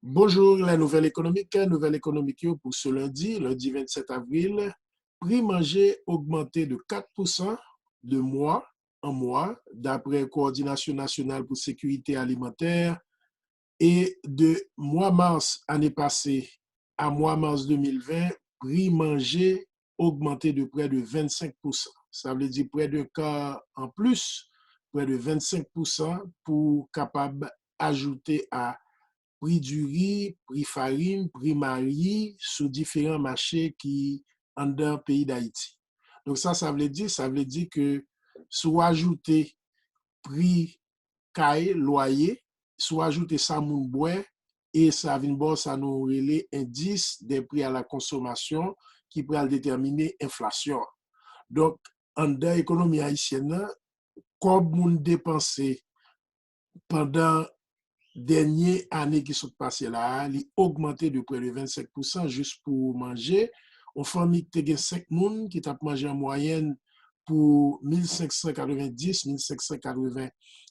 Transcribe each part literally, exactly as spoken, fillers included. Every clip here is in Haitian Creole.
Bonjou, la nouvèl ekonomik. Nouvèl ekonomik yo pou se lendi, lendi vennsèt avril. Pri manje ogmante de kat pousan de mwa an mwa, daprè Kowòdinasyon Nasyonal pou Sekirite Alimantè. E de mwa mas ane pase a mwa mas de mil ven, pri manje ogmante de prè de vennsenk pousan. Sa vle di prè de ka an plis, prè de vennsenk pousan pou kapab ajoute a pri diri, pri farin, pri mari sou diferan mache ki anndan peyi Dayiti. Donk sa, sa vle di, sa vle di ke si w ajoute pri kay, lwaye, si w ajoute sa moun bwè, e sa vin ba w sa nou rele indice des prix à la consommation ki pral detèmine enflasyon an. Donk, anndan ekonomi ayisyèn nan, kòb moun depanse pandan dènye ane ki sot pase la a, li ogmante de prè de vennsenk pousan jis pou manje. Yon fanmi ki te gen senk moun ki t ap manje an mwayèn pou mil senk san katrevenndis, mil senk san katrevenn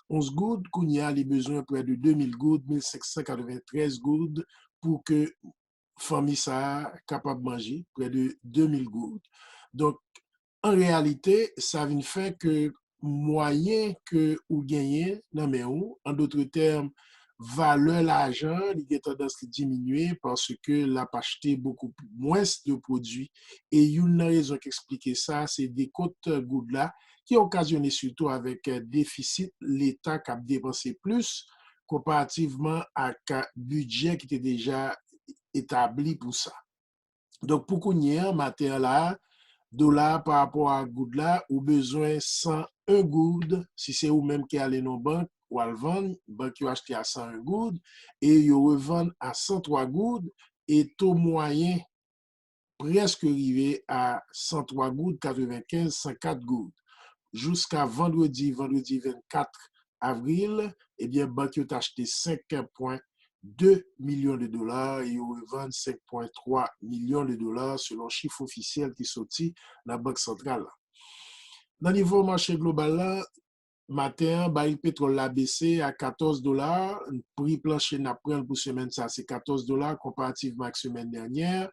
onz goud, kounye a li bezwen prè de de mil goud, mil senk san katreventrèz goud, pou ke fanmi sa a kapab manje, prè de de mil goud. Donk, an reyalite, sa vin fè ke mwayen ke ou genyen nan men ou, an dotre tèm, valè lajan an, li gen tandans li diminye paske l ap achte bokou mwens de pwodui. E youn nan rezon k eksplike sa, se dekont goud la, ki okazyone sitou avèk defisit Leta k ap depanse plis konparativman ak bidjè ki te deja etabli pou sa. Donk, pou kounye a, maten an la a, dola a pa rapò a goud la, ou bezwen san en goud. Si se ou menm ki ale nan bank, w al vann, bank yo achte a san en goud, e yo revann a san twa goud, e to mwayen prèske rive a san twa goud, katrevenkenz, san kat goud. Jiska vandredi, vandredi vennkat avril, ebyen, bank yo t achte senk pwen de milyon de dola e yo revann senk pwen twa milyon de dola, selon chif ofisyèl ki soti nan Bank Santral la. Nan nivo mache global la, maten an, baril petwòl la bese a katòz dola. Pri planche n ap pran l pou semèn sa a, se katòz dola, konparativman ak semèn dènyè.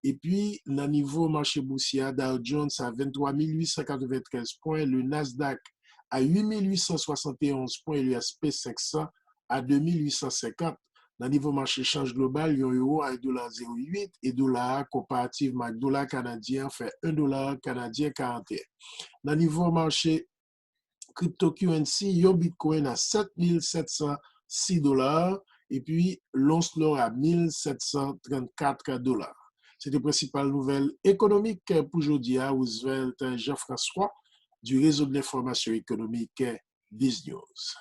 Epi, nan nivo mache bousye a, Dow Jones a venntwa mil uit san katreventrèz pwen, le Nasdaq a uit mil uit san swasanteonz pwen, e le S P senk san a de mil uit san senkant. Nan nivo mache chanj global, yon ewo a en dola zewo uit, e dola a, konparativman ak dola kanadyen an, fè en dola kanadyen karanteyen. Nan nivo mache cryptocurrency, yon Bitcoin a sèt mil sèt san sis dola, epi lons lò a mil sèt san trannkat dola. Se te prensipal nouvèl ekonomik pou jodi a. Roosevelt Jean-François, du Réseau de l'Information Économique, Biz News.